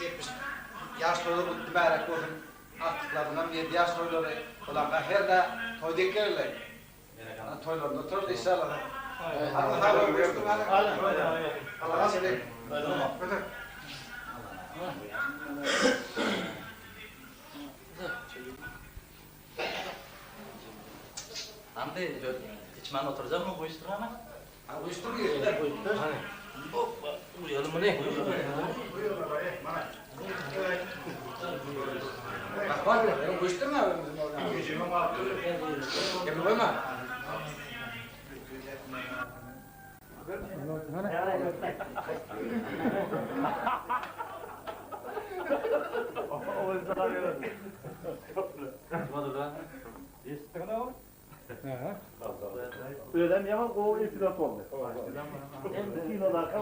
70 ýaş toýlar gutly bärek bolsun. Agtyklarymyňam 7 ýaş toýlary. Olarka her-de toý dek gelerler. Ana toýlarynda oturarys inşallah. Hadi sag boluň, görüşmek Allah'a emanet. Göter. Andy, içmän oturjakmy, guýuşdyrgana? Ha, guýuşdyr girdi. Guýuşdyr. Hany. Hoppa, uýaly muny. Bak, bak, guýuşdyrma. Gel goýma. Özem ýaman gowy epizod boldy. Hem kinodaky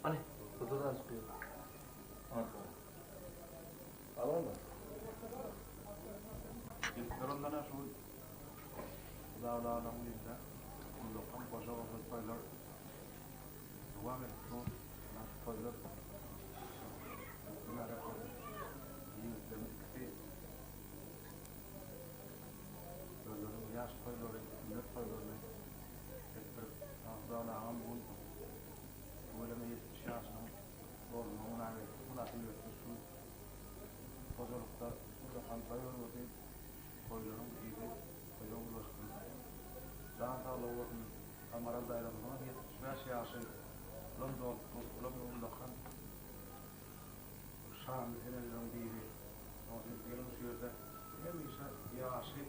Hany, bu da çykýar. Ýetler ondan şu Daglaryň birinde ullakan goşa goşa toýlar dowam edip dur. Ynha şu toýlar mübärek bolsun. Ýigitleriň ikisi özleriniň ýaş toýlary, sünnet toýlaryny etdirip, Hudaýalagam bu gün tüweleme 70 ýaşynyň dolmagy mynasybetli şu hojalykda ullakan toý örgüdi. Toýlaryň yzy toýa ulaşsyn. Jan saglygy bolsun. Amaral daýzamyzyňam 75 ýaşy ulam dolup dur, ulam ullakan şanly seneleriň biri. Şonuň üçin geliň şu ýerde hemişe ýaşy,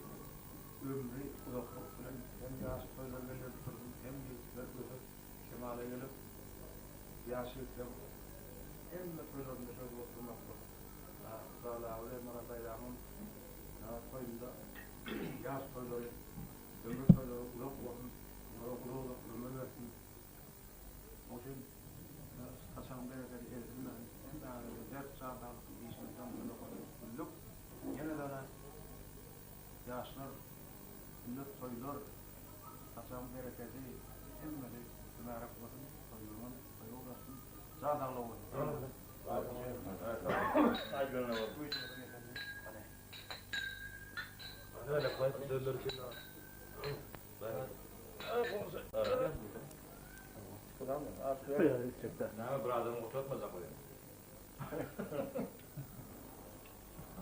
ömri uzaklyk bilen hem ýaş toýlar bellenip dursun, hem ýigitler ösüp, kemala gelip, ýaş ýigitleriň hemme toýlarynda şöyle oturmaklyk. Hudaýlaga bilen Maral daýzamyň toýunda ýaş toýlary, ömür toýlary uzak bolsun, olara uzak-uzak ömür bersin. Onuň üçin saçagyň berekedi egsilmesin. Hemmäňize berk jan saglyk, işiňizde uly üstünlik. Ýene-de ýaşlar, sünnet toýlar, saçagyň berekedi hemmesi mübärek bolsun, toýlaryňyz toýa ulaşsyn, jan saglygy bolsun. Näme bir adamyň gutartmajak bolýar.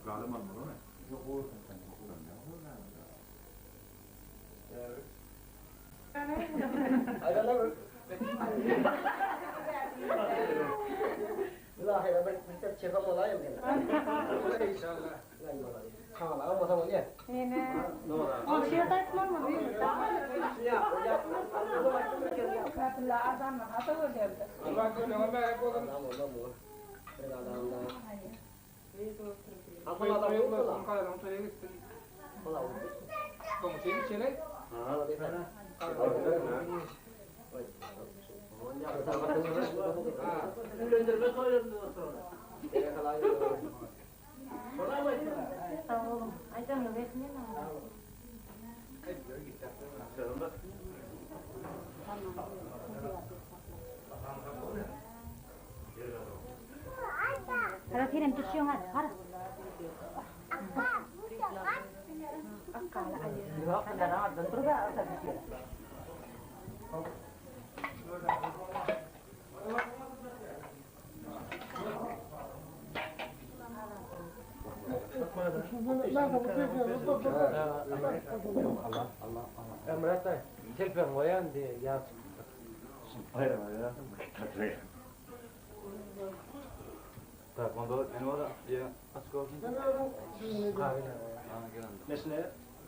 Bir adam almalymy? Gara senem düşýäň hadi, gara. Emre daýy, telpegiňi goýan diýe ýag çykypdyr. Tak, onda men ora ýa açyk olsun. Ha, gelen. Mesele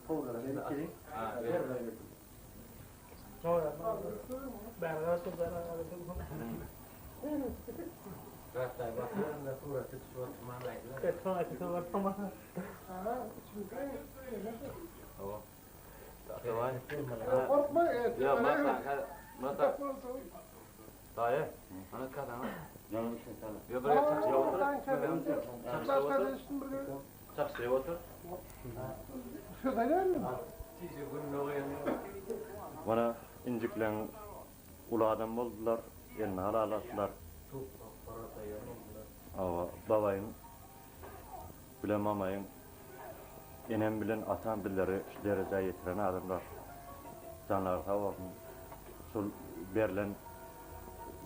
howlara ne Ha, Murat daýy bakýaryn-da surata düşüp oturman aýdylar. Hawa. Daway. Ýa, Murat aga, Murat aga. Daýy, ana kazana. Ýa bir çakşa otur. Çakşa otur. Çakşyryp otur. Söz aýdarmy? Mana injikleň uly adam boldular, eline halal atdylar. Hawa, babaýyň bilen mamaýyň, enem bilen atam bizleri şu derejä ýetiren adamlar. Janlary sag bolsun. Şol berlen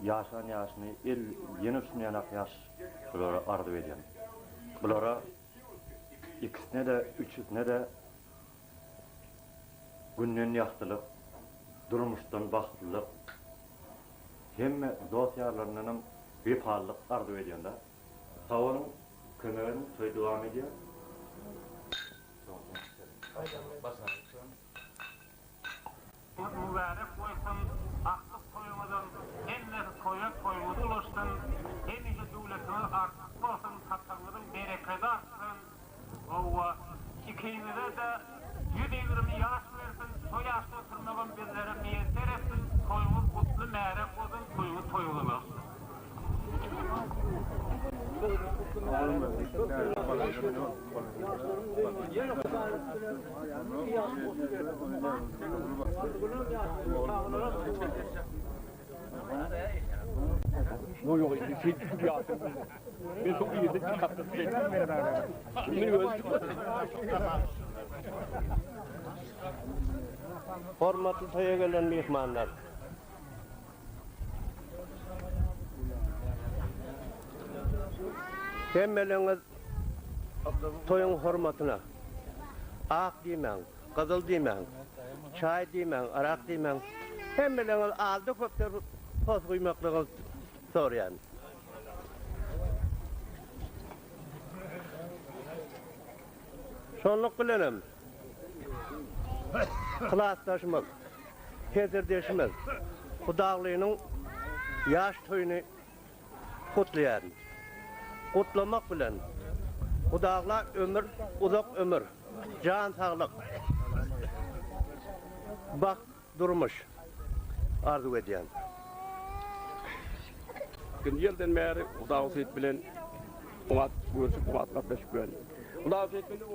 ýaşan ýaşyny el ýene şuny ýanak ýaş şulara arzuw edýän. Bulara ikisine-de, üçüsine-de günden ýagtylyk, durmuşdan bagtlylyk, hemme dost-ýarlaryndanam wepalylyk arzuw edýän-de. Sag boluň, kömek ediň, toý dowam edýär. Mübärek bolsun aklyk toýuňyzyň hemmesi toýa toýuňyz ulaşsyn hemişe döwletiňiz artyk bolsun saçagyňyzyň berekedi artsyn howwa ikiňizede 120 ýaş bersin şo ýaşda oturmagam bizlere miýesser etsin toýuňyz gutly märek bolsun toýuňyz toýuňyz ulaşsyn. Hormatly toýa gelen myhmanlar! Hemmeleňiz toýuň hormatyna ak diýmäň, gyzyl diýmäň, çaý diýmäň, arak diýmäň, hemmeleňiz alda köpden hoz guýmaklygyňyzy soraýan. Şonluk bilenem klasdaşymyz, hezirdeşimiz Hudaglynyň ýaş toýuny gutlaýaryn. Gutlamak bilen, Hudagla ömür, uzak ömür, jan saglyk, bagt, durmuş arzuw edýän. Ikinji ýyldan bäri Hudawy Seýit bilen oňat görüşip, oňat gatnaşyp ýörün. Hudawy Seýit bilen